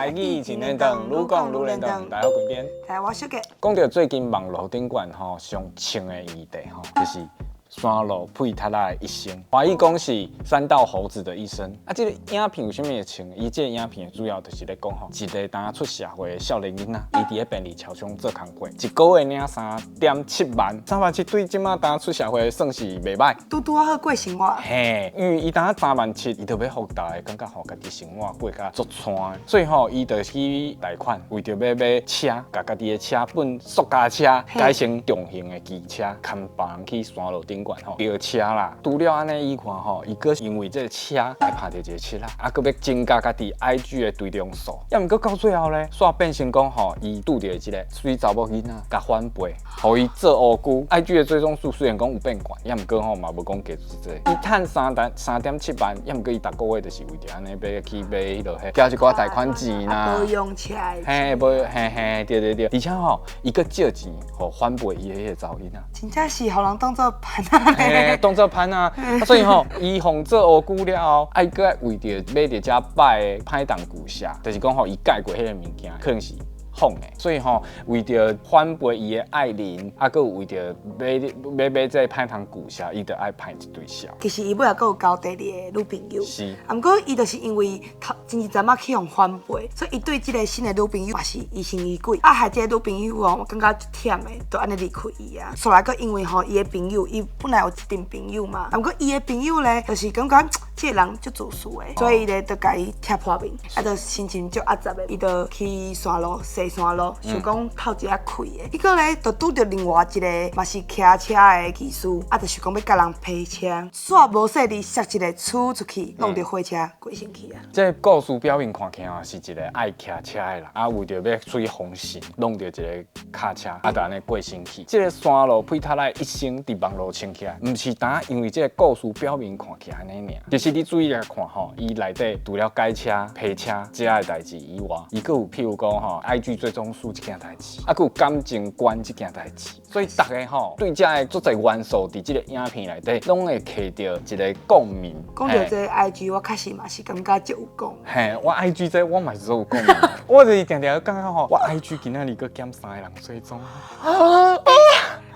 台語真輪轉，愈講愈輪轉。大家好，滾邊。來，我小杰。講著最近網路頂懸吼，上衝的議題吼，就是山路屁踢仔的一生，華語講是山道猴子的一生。啊，這個影片有啥物會衝？伊這個影片主要就是咧講吼，一個當出社會的少年囡仔，伊佇咧便利超商做工課，一個月領3.7萬，3萬7對這馬當出社會算是袂䆀。拄拄仔好過生活。嘿，因為伊當3萬7，伊就欲予大家感覺吼，家己生活過甲足湠，所以吼，伊就去貸款，為著欲買車，共家己的車本塑膠車改成重型的機車，牽別人去山路頂懸吼，飆車啦。除了按呢以外吼，伊閣因為這個車來拍著一個車啦，啊，閣欲增加家己 IG 的追蹤數。抑毋過到最後咧，煞變成講吼，伊拄著這個媠查某囡仔共反背，予伊做烏龜。IG 的追蹤數雖然講有變懸，抑毋過吼嘛無講加濟。伊趁3.7萬，抑毋過伊逐個月就是為著按呢欲去買彼落彼，交一寡貸款錢啦。保養車。嘿，保嘿嘿，對對對，而且吼，伊閣借錢予反背伊的彼個查某囡仔。真正是予人當做伴仔。嘿，當做伴仔，啊，所以吼，伊予做烏龜了後，愛閣愛為著買著遮歹的歹動舊社，就是講吼，伊蓋過彼個物件，可能是仿的，所以吼，為著反背伊的愛人，啊，閣有為著買這個歹通舊社，伊就愛歹一對痟。其實伊尾仔閣有交第二個女朋友，啊，毋過伊就是因為頭前一陣仔去予反背，所以伊對這個新的女朋友嘛是疑神疑鬼。啊，害這個女朋友哦，感覺足忝的，就按呢離開伊啊。後來閣因為吼，伊的朋友，伊本來有一陣朋友嘛，啊，毋過伊的朋友咧，就是感覺這個人足自私的，所以伊咧就共伊拆破面，啊，就心情足壓雜的，伊就去山路。踅山路，想講透一下氣的，結果咧就拄著另外一個嘛是騎車的技師，啊，就想講欲共人批車，煞無細膩，摔一個出出去，弄著貨車過身去啊。這個故事表面看起來是一個愛騎車的人，啊，為著欲追風神，弄著一個卡車，啊，就按呢過身去。這個山路屁踢仔一生佇網路衝起來，毋是單因為這個故事表面看起來按呢爾，其實你注意來看吼，伊內底除了改車、批車這个代誌以外，伊閣有譬如講吼，IG 追蹤數這件代誌，啊，閣有感情觀這件代誌，所以逐家吼對這个足濟元素佇這個影片內底，攏會揢著一個共鳴。講著這個 IG，我確實嘛是感覺足有共。嘿，我 IG 這我嘛是足有共鳴，我就是定定感覺吼，我 IG 今仔日閣減三個人追蹤。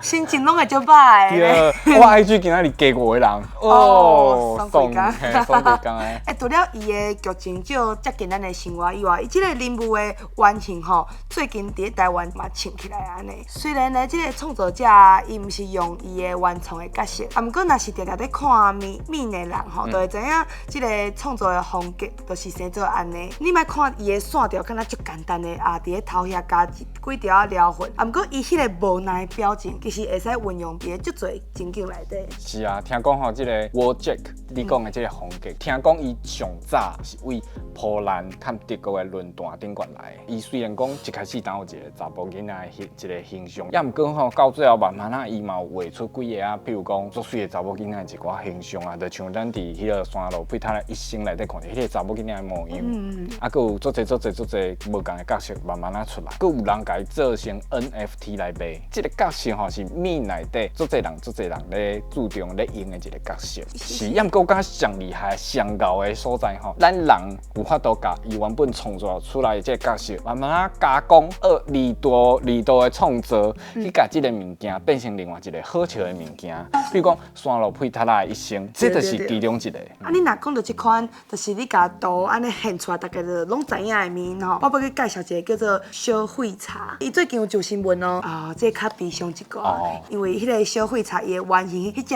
心情攏會足歹。對，我 IG 今仔日加五個人，哦，爽幾工，爽幾工的。欸，除了伊的劇情足接近咱的生活以外，伊這個人物的原型吼，最近佇咧台灣嘛衝起來按呢。雖然呢，這個創作者伊毋是用伊的原創的角色，啊，毋過若是定定咧看面面的人吼，就會知影這個創作的風格就是生做按呢。你莫看伊的線條敢若足簡單的啊，佇咧頭遐加幾條仔撩痕，啊，毋過伊彼個無奈的表情，其實會使運用佇咧足濟情景內底。是啊，聽講吼，這個 Wojak 你講的這個風格，聽講伊上早是為波蘭佮德國的論壇頂懸來的。伊雖然講一開始當有一個查埔囡仔的一個形象，抑毋過吼到最後慢慢仔伊嘛有畫出幾个啊，譬如講足媠的查某囡仔一寡形象啊，就像咱佇彼個山路屁踢仔一生內底看著彼個查某囡仔的模樣，啊，閣有足濟足濟足濟無仝的角色慢慢仔出來，閣有人共伊做成 NFT 來賣。這個角色吼是面內底足濟人足濟人咧注重咧用的一個角色，是。抑毋過我感覺上厲害、上𠢕的所在吼，咱人有法度共伊原本創造出來的這個角色，慢慢仔加工，二度二度的創造，去共這個物件變成另外一個好笑的物件。比如講山路屁踢仔的一生，這就是其中一個。啊，你若講著這款，就是你共圖按呢現出來，大家就攏知影的物吼。我欲去介紹一個叫做小廢柴，伊最近有上新聞哦。啊，這個較悲傷一寡，因為彼個小廢柴伊的原型，彼隻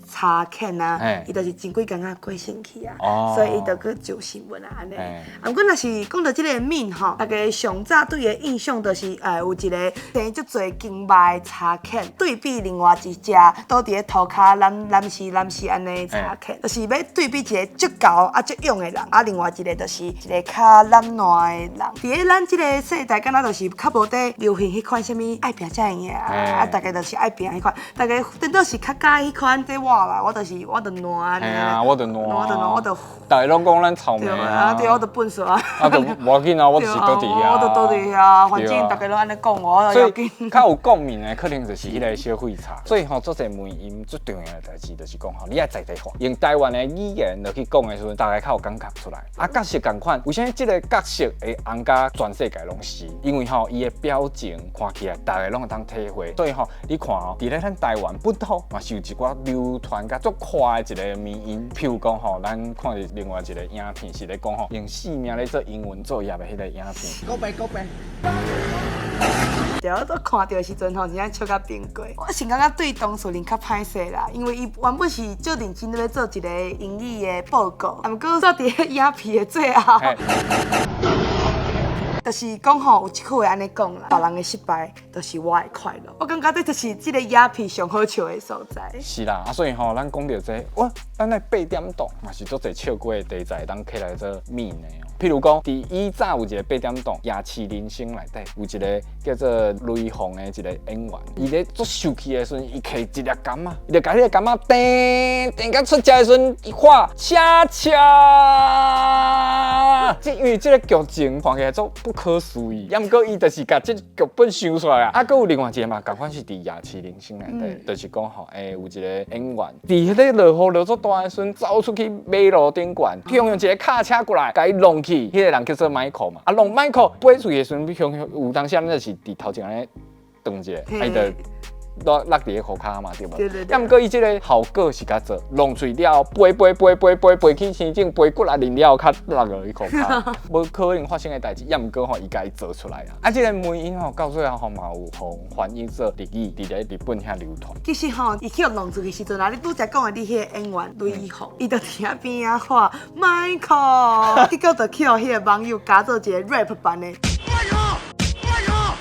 柴犬啊，伊就是前幾工仔過身去啊，所以伊就閣上新聞啊按呢。啊，毋過若是講著這個面吼，大家上早對伊的印象就是，有一個生足濟金肉的柴犬，對比另外一隻倒佇咧塗跤懶懶死懶死按呢柴犬，就是欲對比一個足𠢕啊足勇的人，啊另外一個就是一個較懶惰的人。佇咧咱這個世代，敢若就是較無佇流行彼款啥物愛拚才會贏啊，啊，大家就是愛拚彼款，大家顛倒是較佮意彼款這活來，我就是我就爛按呢。嘿啊，我就爛。我就爛，我就。逐家攏講咱臭味啊。對，我就糞埽啊。啊，就無要緊啊，我就是倒佇遐。我就倒佇遐，反正逐家攏按呢講我。所以較有共鳴的，可能就是彼个小廢柴。所以吼，做這迷因最重要的代誌就是講吼，你愛在地化，用台灣的語言落去講的時陣，大家較有感覺出來。啊，角色仝款，為啥物這个角色會紅甲全世界攏是？因為吼，伊的表情看起來，大家攏會當體會。所以吼，你看哦，佇咧咱台灣本土嘛是有一寡流傳甲足快的一个迷因，譬如講吼，咱看著另外一个影片是咧講吼，用性命咧做英文作業的彼个影片。高白高白。對，我都看著的時陣吼，真正笑甲崩潰。我是感覺對當事人較歹勢啦，因為伊原本是足認真咧做一个英語的報告，啊，毋過煞佇彼影片的最後，就是講吼，有一句話按呢講啦，別人的失敗就是我的快樂。我感覺這就是這个影片上好笑的所在。是啦，啊，所以吼，咱講著這個，哇，咱來八點檔嘛是足濟笑過的題材，當起來做面的哦。譬如講，佇以早有一個八點檔《夜市人生》內底，有一個叫做雷鋒的一個演員，伊咧足生氣的時陣，伊提一粒柑仔，伊就共彼个柑仔掟掟甲出食的時陣，伊喊恰恰，這因為這個劇情看起來足不可思議，抑毋過伊就是共這劇本想出來啊。啊，閣有另外一個嘛，仝款是佇《夜市人生》內底，就是講吼，欸，有一個演員佇彼个落雨落足大的時陣，走出去馬路頂懸，向用一个卡車過來，共伊弄去，彼个人叫做 Michael 嘛，啊，弄 Michael 飛出去的時陣，向有當時咱就是佇頭前按呢轉一下，啊，伊就落落佇咧雨跤嘛，對無？對對對。抑毋過伊這个效果是較做，弄出了後，飛飛飛飛飛飛去天頂，飛過來淋了後，較落落去雨跤，無可能發生的代誌，抑毋過吼，伊共伊做出來啊。啊，這个迷因吼，到最後吼嘛有予翻譯做日語，佇咧日本遐流傳。其實吼，伊去予弄出去時陣啊，你拄才講的你彼个演員雷鋒，伊就佇遐邊仔喊 Michael，結果就去予彼个網友加做一个 rap 版的。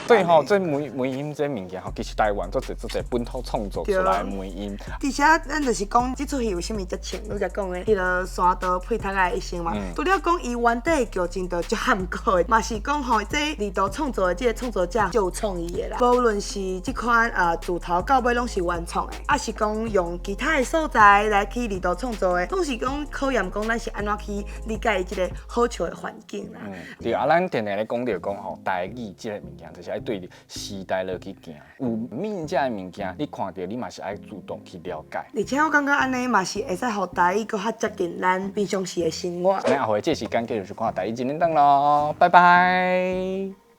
所以吼，這迷因這物件吼，其實台灣足濟足濟本土創作出來的迷因。其實咱就是講這齣戲為啥物遮穿，拄才講的彼个山道配讀仔的一生嘛。除了講伊原底的劇情就足坎坷的，嘛是講吼，這二度創作的這个創作者足有創意的啦。無論是這款自頭到尾攏是原創的，抑是講用其他的素材來去二度創作的，攏是講考驗講咱是按怎去理解這个好笑的環境啦。嗯，對啊，咱定定咧講著講吼，台語這個物件就是愛對時代落去行，有面這个物件，你看著你嘛是愛主動去了解。而且我感覺按呢嘛是會使予台語閣較接近咱平常時的生活。咱下回這時間繼續看台語一零檔囉，拜拜。